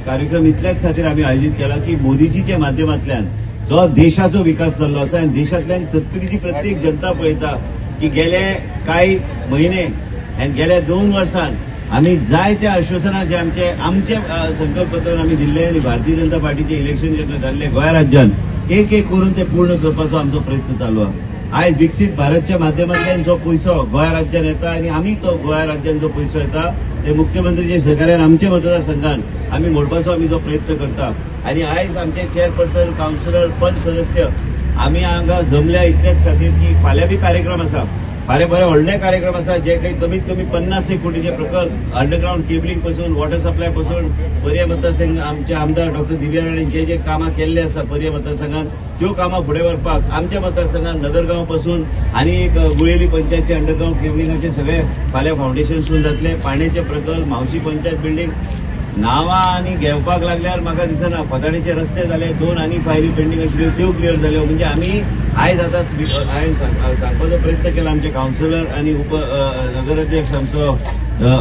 कार्यक्रम इतल्याच खातीर आमी आयोजीत केला की मोदीजीच्या माध्यमांतल्यान जो देशाचो विकास जाल्लो आसा आनी देशांतल्यान सत्तरीची प्रत्येक जनता पळयता की गेले कांय म्हयने आनी गेल्या 2 वर्सां आमी जायत्या आश्वासनां जे आमचे आमचे संकल्पत्रान आमी दिल्ले आनी भारतीय जनता पार्टीचे इलेक्शन जेन्ना जाल्ले गोंय राज्यान एक एक करून ते पूर्ण करपाचो आमचो प्रयत्न चालू आसा. आयज विकसीत भारतच्या माध्यमांतल्यान जो पयसो गोंय राज्यान येता आनी आमी तो गोंय राज्यान जो पयसो येता ते मुख्यमंत्रीच्या सहकार्यान आमच्या मतदारसंघान आमी मोडपाचो आमी जो प्रयत्न करता. आनी आयज आमचे चेअरपर्सन, कावन्सिलर, पंच सदस्य आमी हांगा जमल्या इतल्याच खातीर की फाल्यां बी कार्यक्रम आसा, फाल्यां बरे व्हडले कार्यक्रम आसा जे काही कमीत कमी 50 कोटीचे प्रकल्प अंडरग्रावंड केबलिंग पासून वॉटर सप्लाय पासून पर्या मतदारसंघ आमचे आमदार डॉक्टर दिव्या राणे जे जे कामां केल्ले आसा पर्या मतदारसंघान त्यो कामां फुडें व्हरपाक आमच्या मतदारसंघान नगरगांव पासून आनी एक गुळेली पंचायतचे अंडरग्रावंड केबलिंगाचे सगळे फाल्यां फावंडेशन सुरू जातले. पाण्याचे प्रकल्प, म्हावशी पंचायत बिल्डिंग नांवां आनी घेवपाक लागल्यार म्हाका दिसना. खोताणीचे रस्ते जाले, 2 आनी फायली पेंडींग आशिल्ल्यो त्यो क्लियर जाल्यो. म्हणजे आमी आयज आतां हांवें सांगपाचो प्रयत्न केला आमचे कावन्सिलर आनी उप नगराध्यक्ष आमचो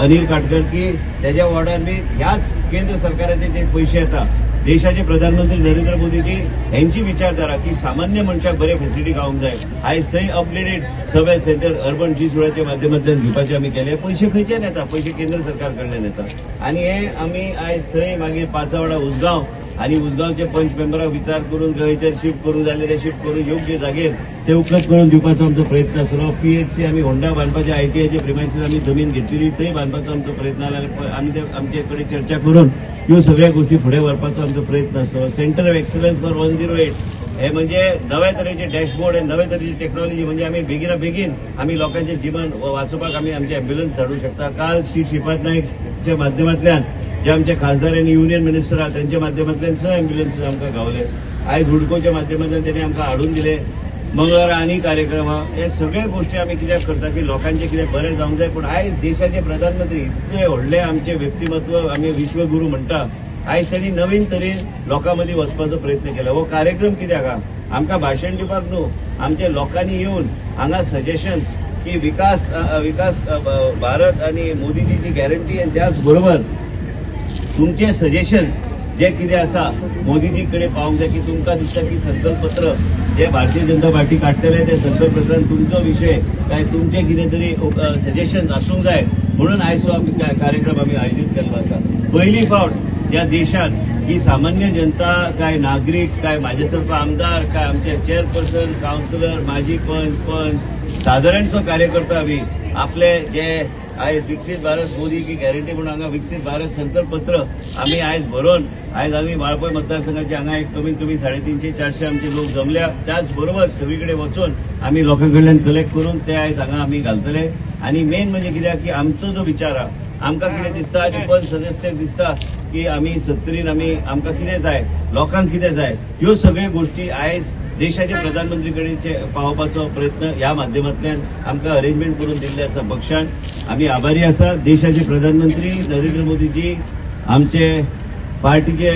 अनिल काटकर की तेज्या वॉर्डान बी ह्याच केंद्र सरकाराचे जे पयशे येता देशाचे प्रधानमंत्री नरेंद्र मोदीजी हेंची विचारधारा की सामान्य मनशाक बरे फेसिलिटी गावंक जाय. आयज थंय upgraded sub health centre urban जी सोळाच्या माध्यमांतल्यान घेवपाचे आमी केले. पयशे खंयच्यान येता? पयशे केंद्र सरकार कडल्यान येता. आनी हे आमी आयज थंय मागीर पाचावाडा उसगांव आनी उसगांवचे पंच मेंबराक विचार करून खंय शिफ्ट करूंक जाय ते शिफ्ट करून योग्य जागेर ते उपलब्ध करून दिवपाचो आमचो प्रयत्न आसलो. पीएचसी आमी होंडा बांदपाचे आयटीआयचे प्रिमायसीस आमी जमीन घेतलेली थंय बांदपाचो आमचो प्रयत्न आसलो. आमी ते आमचे कडेन चर्चा करून ह्यो सगळ्या गोष्टी फुडें व्हरपाचो आमचो प्रयत्न आसलो. सेंटर ऑफ एक्सलन्स फॉर 108 हे म्हणजे नव्या तरेचे डॅशबोर्ड आनी नव्या तरेची टेक्नॉलॉजी म्हणजे आमी बेगिना बेगीन आमी लोकांचें जीवन वाचोवपाक आमी आमचे एम्ब्युलन्स धाडूंक शकता. काल श्री श्रीपाद नायकच्या माध्यमांतल्यान जे आमचे खासदार आनी युनियन मिनिस्टर आहा त्यांच्या माध्यमांतल्यान 6 एम्ब्युलन्स आमकां गावले. आयज हुडकोच्या माध्यमांतल्यान त्यांनी आमकां हाडून दिले. मंगळवारा आनी कार्यक्रम आहा. हे सगळे गोष्टी आमी कित्याक करता की लोकांचें कितें बरें जावंक जाय. पूण आयज देशाचे प्रधानमंत्री इतले व्हडले आमचे व्यक्तिमत्व आमी विश्वगुरू म्हणटा, आयज त्यांनी नवीन तरेन लोकां मदीं वचपाचो प्रयत्न केला. हो कार्यक्रम कित्याक आहा? आमकां भाशण दिवपाक न्हू, आमच्या लोकांनी येवन हांगा सजेशन्स की विकास विकास भारत आनी मोदीजीची गॅरंटी आनी त्याच बरोबर तुमचे सजेशन्स जे कितें आसा मोदीजी कडेन पावंक जाय की तुमकां दिसता की संकल्पत्र जे भारतीय जनता पार्टी काडटले ते संकल्पत्रान तुमचो विशय काय तुमचे कितें तरी सजेशन आसूंक जाय म्हणून आयज आमी कार्यक्रम आमी आयोजीत केल्लो आसा. पयली फावट ह्या देशांत ही सामान्य जनता काय नागरीक काय म्हाजे सारको आमदार काय आमचे चेअरपर्सन, कावन्सिलर, माजी पंच, पंच सादारणसो कार्यकर्ता बी आपले जे आयज विकसीत भारत मोदी की गॅरंटी म्हणून हांगा विकसीत भारत संकल्पत्र आमी आयज भरोवन आयज आमी वाळपय मतदारसंघाचे हांगा एक कमीत कमी 350-400 आमचे लोक जमल्या. त्याच बरोबर सगळी कडेन वचून आमी लोकां कडल्यान कलेक्ट करून ते आयज हांगा आमी घालतले. आनी मेन म्हणजे कित्याक की आमचो जो विचार आहा आमकां कितें दिसता आनी पंच सदस्याक दिसता की आमी सत्तरीन आमी आमकां कितें जाय, लोकांक कितें जाय, ह्यो सगळ्यो गोष्टी आयज देशाचे प्रधानमंत्री कडेन पावोवपाचो प्रयत्न ह्या माध्यमांतल्यान आमकां अरेंजमेंट करून दिल्ले आसा. पक्षान आमी आभारी आसा. देशाचे प्रधानमंत्री नरेंद्र मोदीजी, आमचे पार्टीचे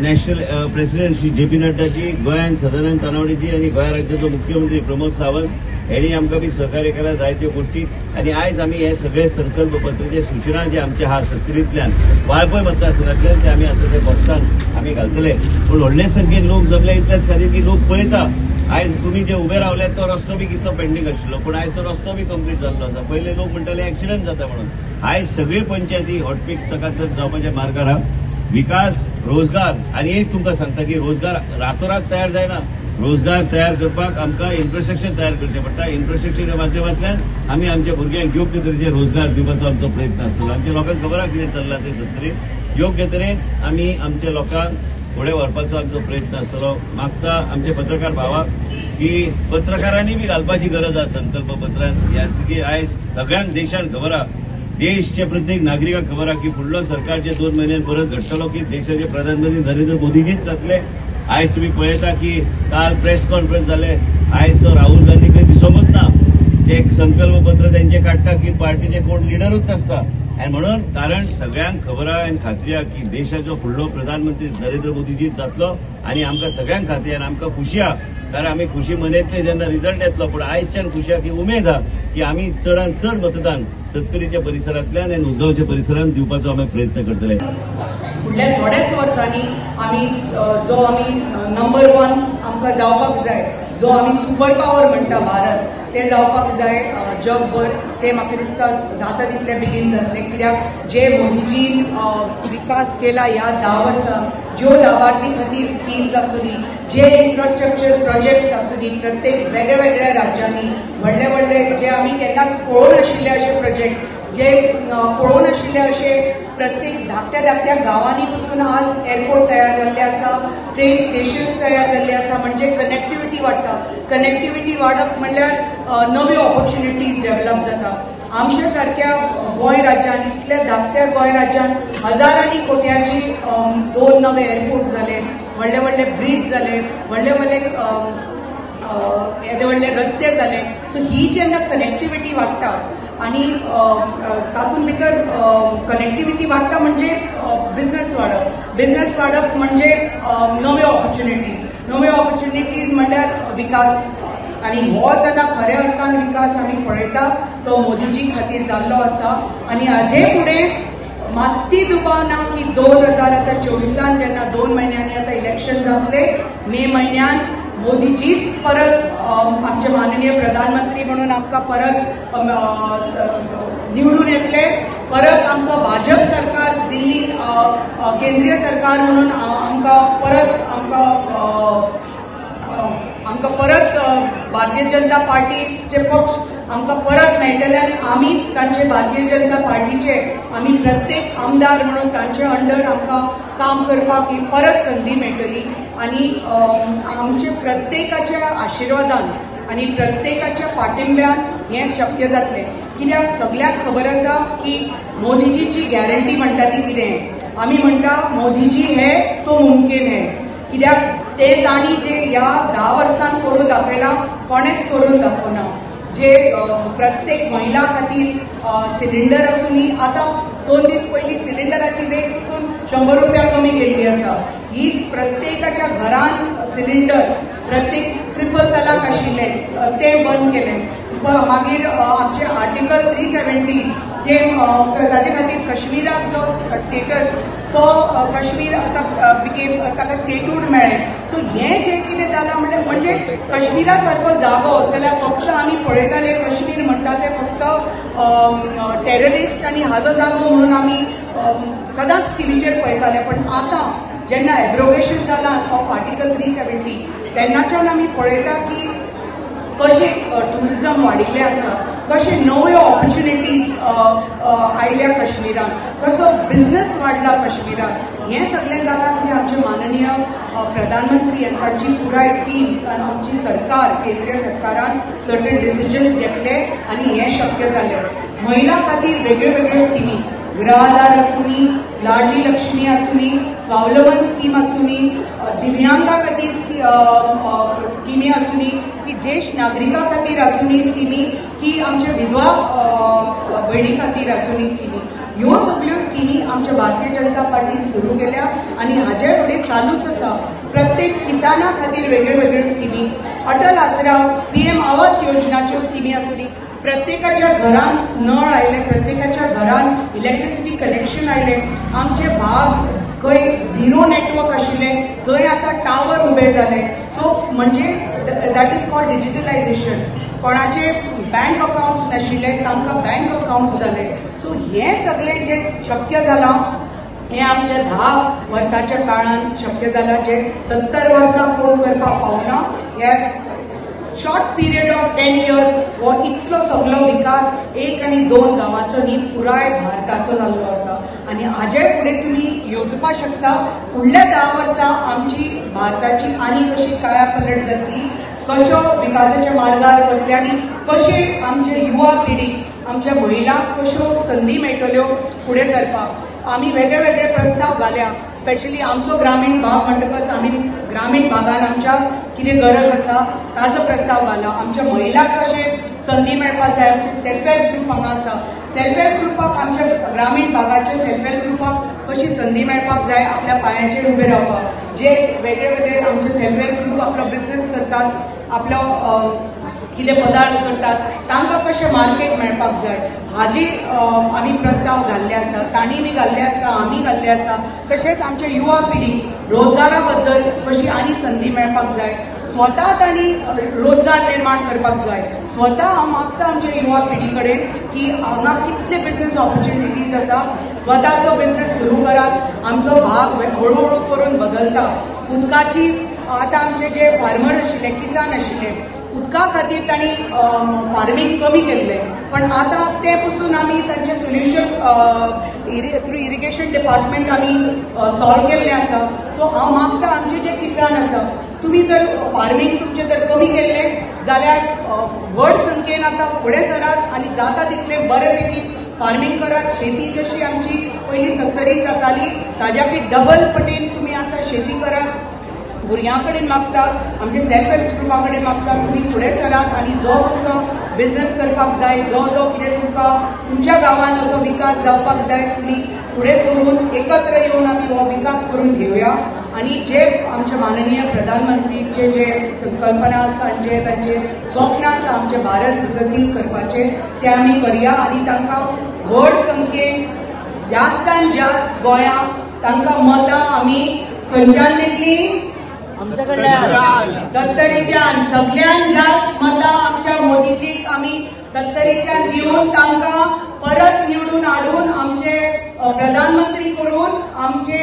national president Shri J P Naddaji, गोंयान सदानंद तानावडेजी आनी गोंय राज्याचो मुख्यमंत्री प्रमोद सावंत हेणी आमकां बी सहकार्य केला जायत्यो गोष्टी. आनी आयज आमी हे सगळे संकल्प पत्राचे सूचना जे आमचे आहा सत्तरींतल्यान वाळपय मतदारसंघांतल्यान ते आमी आतां ते बॉक्सान आमी घालतले. पूण व्हडले संख्येन लोक जमले इतल्याच खातीर की लोक पळयता आयज तुमी जे उबे रावले तो रस्तो बी कितलो पेंडींग आशिल्लो, पूण आयज तो रस्तो बी कंप्लीट जाल्लो आसा. पयले लोक म्हणटाले एक्सिडंट जाता म्हणून. आयज सगळे पंचायती हॉटफिक्स चकाचक जावपाच्या मार्गार आहा. विकास, रोजगार आनी एक तुमकां सांगता की रोजगार रातोरात तयार जायना. रोजगार तयार करपाक आमकां इन्फ्रास्ट्रक्चर तयार करचें पडटा. इन्फ्रास्ट्रक्चरच्या माध्यमांतल्यान आमी आमच्या भुरग्यांक योग्य तरेचे रोजगार दिवपाचो आमचो प्रयत्न आसतलो. आमच्या लोकांक खबर आहा कितें चल्लां तें सत्तरीत योग्य तरेन आमी आमच्या लोकांक फुडें व्हरपाचो आमचो प्रयत्न आसतलो. मागता आमचे पत्रकार भावाक की पत्रकारांनी बी घालपाची गरज आसा संकल्प पत्रान. ह्या की आयज सगळ्यांक देशान खबर आहा, देशच्या प्रत्येक नागरिकाक खबर आहा की फुडलो सरकार जे 2 म्हयन्यान परत घडटलो की देशाचे प्रधानमंत्री नरेंद्र मोदीजीच जातले. आयज तुमी पळयता की काल प्रेस कॉन्फरन्स जाले, आयज तो राहुल गांधी खंय दिसोंकूच ना. ते एक संकल्प पत्र तेंचे काडटा की पार्टीचे कोण लिडरूच नासता. आनी म्हणून कारण सगळ्यांक खबर आहा आनी खात्री आहा की देशाचो फुडलो प्रधानमंत्री नरेंद्र मोदीजीच जातलो. आनी आमकां सगळ्यांक खात्री आनी आमकां खुशी आहा कारण आमी खुशी मनयतले जेन्ना रिजल्ट येतलो, पूण आयच्यान खुशी आहा की उमेद आहा की आमी चडान चड मतदान सत्तरीच्या परिसरांतल्यान आनी उसगांवच्या परिसरांत दिवपाचो आमी प्रयत्न करतले. फुडल्या थोड्याच वर्सांनी आमी जो आमी नंबर 1 आमकां जावपाक जाय, जो आमी सुपर पावर म्हणटा भारत, ते जावपाक जाय जगभर, ते म्हाका दिसता जाता तितले बेगीन जातले. कित्याक जे मोदीजीन विकास केला ह्या 10 वर्सां, ज्यो लाभार्थी खातीर स्किम्स आसूं, जे इन्फ्रास्ट्रक्चर प्रोजेक्ट्स आसूं, प्रत्येक वेगळ्या वेगळ्या राज्यांनी व्हडले व्हडले जे आमी केन्नाच पळोवंक नाशिल्ले अशे प्रोजेक्ट, जे पळोवंक नाशिल्ले अशे प्रत्येक धाकट्या धाकट्या गांवांनी पसून आज एअरपोर्ट तयार जाल्ले आसा, ट्रेन स्टेशन्स तयार जाल्ले आसा. म्हणजे कनेक्टिविटी वाडटा. कनेक्टिविटी वाडप म्हणल्यार नव्यो ऑपॉर्च्युनिटीज डेव्हलप जाता. आमच्या सारक्या गोंय राज्यान, इतल्या धाकट्या गोंय राज्यान हजारांनी कोट्यांची 2 नवे एअरपोर्ट जाले, व्हडले व्हडले ब्रीज जाले, व्हडले व्हडले येदे व्हडले रस्ते जाले. सो ही जेन्ना कनेक्टिविटी वाडटा आनी तातूंत भितर कनेक्टिविटी वाडटा म्हणजे बिझनेस वाडप, बिझनेस वाडप म्हणजे नव्यो ऑपॉर्च्युनिटीज, नव्यो ऑपॉर्च्युनिटीज म्हणल्यार विकास. आनी हो जेन्ना खऱ्या अर्थान विकास आमी पळयता तो मोदीजी खातीर जाल्लो आसा. आनी हाजे फुडें मात्ती दुबाव ना की 2024 जेन्ना 2 म्हयन्यांनी आतां इलेक्शन जातले, मे म्हयन्यान मोदीजीच परत आमचे माननीय प्रधानमंत्री म्हणून आमकां परत निवडून येतले. परत आमचो भाजप सरकार दिल्लीन केंद्रीय सरकार म्हणून आमकां परत आमकां परत भारतीय जनता पार्टीचे पक्ष आमकां परत मेळटले आनी आमी तांचे भारतीय जनता पार्टीचे आमी प्रत्येक आमदार म्हणून तांचे अंडर आमकां काम करपाक ही परत संदी मेळटली. आनी आमचे प्रत्येकाच्या आशिर्वादान आनी प्रत्येकाच्या पाठिंब्यान हें शक्य जातलें. कित्याक सगळ्यांक खबर आसा की मोदीजीची गॅरंटी म्हणटा ती कितें. आमी म्हणटा मोदीजी हे तो मुमकीन हे, कित्याक ते तांणी जे ह्या 10 वर्सांत करून दाखयलां कोणेच करून दाखोवना. जे प्रत्येक महिला खातीर सिलिंडर आसूनी, आतां 2 दीस पयलीं सिलिंडराची रेट पसून 100 रुपया कमी केल्ली आसा. ही प्रत्येकाच्या घरान सिलिंडर, प्रत्येक ट्रिपल तलाक आशिल्ले ते बंद केले. मागीर आमचे आर्टिकल 370 जे ताजे खातीर काश्मीराक जो स्टेटस तो काश्मीर आतां बिकेम ताका स्टेटूड मेळ्ळें. सो हें जें कितें जालां म्हणल्यार म्हणजे काश्मीरा सारको जागो जाल्यार फक्त आमी पळयताले काश्मीर म्हणटा ते फक्त टेररिस्ट आनी हाजो जागो म्हणून आमी सदांच टिवीचेर पळयताले. पण आतां जेन्ना एब्रोगेशन जालां ऑफ आर्टिकल 370 तेन्नाच्यान आमी पळयता की कशें टुरिजम वाडिल्लें आसा, कशें नव्यो ऑपॉर्च्युनिटीज आयल्या काश्मीरान, कसो बिझनेस वाडला काश्मीरान. हें सगळें जालां की आमचे माननीय प्रधानमंत्री आनी तांची पुराय टीम आनी आमची सरकार, केंद्रीय सरकारान सर्टन डिसिजन्स घेतले आनी हें शक्य जालें. महिला खातीर वेगळ्यो वेगळ्यो स्किमी, गृह आधार आसूनी, लाडली लक्ष्मी आसूनी, स्वावलंबन स्कीम आसूनी, दिव्यांगा खातीर स्किमी आसूनी, की ज्येष्ठ नागरिकां खातीर आसूनी स्किमी, की आमच्या विधवा भयणी खातीर आसूनी स्किमी, ह्यो सगळ्यो स्किमी आमच्या भारतीय जनता पार्टीन सुरू केल्या आनी हाजे फुडें चालूच आसा. प्रत्येक किसाना खातीर वेगळ्यो वेगळ्यो स्किमी, अटल आसरा, PM आवास योजनाच्यो स्किमी आसूनी, प्रत्येकाच्या घरान नळ आयले, प्रत्येकाच्या घरान इलेक्ट्रिसिटी कनेक्शन आयले. आमचे भाग खंय झिरो नेटवर्क आशिल्ले थंय आतां टावर उबे जाले. सो म्हणजे that is called digitalisation. कोणाचे बँक अकाउंट्स नाशिल्ले तांकां बँक अकाउंट्स जाले. सो हें सगळें जें शक्य जालां हें आमच्या 10 वर्साच्या काळान शक्य जालां, जें 70 वर्सां कोण करपाक पावना. हे शॉर्ट पिरियड ऑफ 10 इयर्स हो इतलो सगळो विकास 1 आनी 2 गांवाचो न्ही, पुराय भारताचो जाल्लो आसा. आनी हाजे फुडें तुमी येवजुपाक शकता फुडल्या 10 वर्सां आमची भारताची आनी कशी कायापलट जातली, कशो विकासाच्या मार्गार वतले आनी कशे आमचे युवा पिढी, आमच्या महिलांक कश्यो संदी मेळटल्यो फुडें सरपाक. आमी वेगळे वेगळे प्रस्ताव घाल्या. स्पेशली आमचो ग्रामीण भाग म्हणटकच आमी ग्रामीण भागान आमच्या कितें गरज आसा ताजो प्रस्ताव घाला. आमच्या महिलांक कशें संदी मेळपाक जाय, आमचे सेल्फ हेल्प ग्रूप हांगा आसा, सेल्फ हेल्प ग्रुपाक आमच्या ग्रामीण भागाच्या सेल्फ हेल्प ग्रुपाक कशी संदी मेळपाक जाय आपल्या पांयाचेर उबे रावपाक. जे वेगळे वेगळे आमचे सेल्फ हेल्प ग्रुप आपलो बिझनेस करतात, आपलो कितें पदार्थ करतात, तांकां कशें मार्केट मेळपाक जाय हाजी आमी प्रस्ताव घाल्ले आसा, तांणी बी घाल्ले आसा, आमी घाल्ले आसा. तशेंच आमच्या युवा पिढी रोजगारा बद्दल कशी आनी संदी मेळपाक जाय, स्वता तांणी रोजगार निर्माण करपाक जाय. स्वता हांव मागता आमच्या युवा पिढी कडेन की हांगा कितले बिझनेस ऑपॉर्च्युनिटीज आसा, स्वताचो बिझनेस सुरू करात. आमचो भाग हळूहळू करून बदलता. उदकाची आतां आमचे जे फार्मर आशिल्ले, किसान आशिल्ले, उदका खातीर तांणी फार्मींग कमी केल्लें, पण आतां तें पसून आमी तांचें सोल्युशन थ्रू इरिगेशन डिपार्टमेंट आमी सॉल्व केल्लें आसा. सो हांव मागता आमचे जे किसान आसा, तुमी जर फार्मींग तुमचें जर कमी केल्लें जाल्यार व्हड संख्येन आतां फुडें सरात आनी जाता तितलें बरे पैकी फार्मींग करात. शेती जशी आमची पयलीं 70 जाताली ताज्याकी डबल पटीन तुमी आतां शेती करात. भुरग्यां कडेन मागता, आमचे सेल्फ हेल्प ग्रुपा कडेन मागता, तुमी फुडें सरात आनी जो तुमकां बिझनेस करपाक जाय, जो जो कितें तुमकां तुमच्या गांवांत असो विकास जावपाक जाय, तुमी फुडें सरून एकत्र येवन आमी हो विकास करून घेवया. आनी जे आमचे माननीय प्रधानमंत्रीचे जे संकल्पना आसा आनी जे तांचे स्वप्न आसा आमचे भारत विकसीत करपाचे, ते आमी करया आनी तांकां व्हड संख्येन जास्तान जास्त गोंयांत तांकां मतां आमी खंयच्यान दितली? 70च्यान सगळ्यान जास्त मतां आमच्या मोदीजीक आमी 70च्यान दिवन तांकां परत निवडून हाडून आमचे प्रधानमंत्री करून आमचे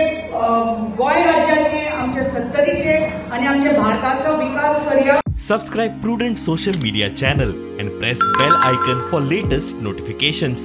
गोंय राज्याचे, आमचे 70चे आनी आमच्या भारताचो विकास करया. Subscribe Prudent social media channel and press bell icon for latest notifications.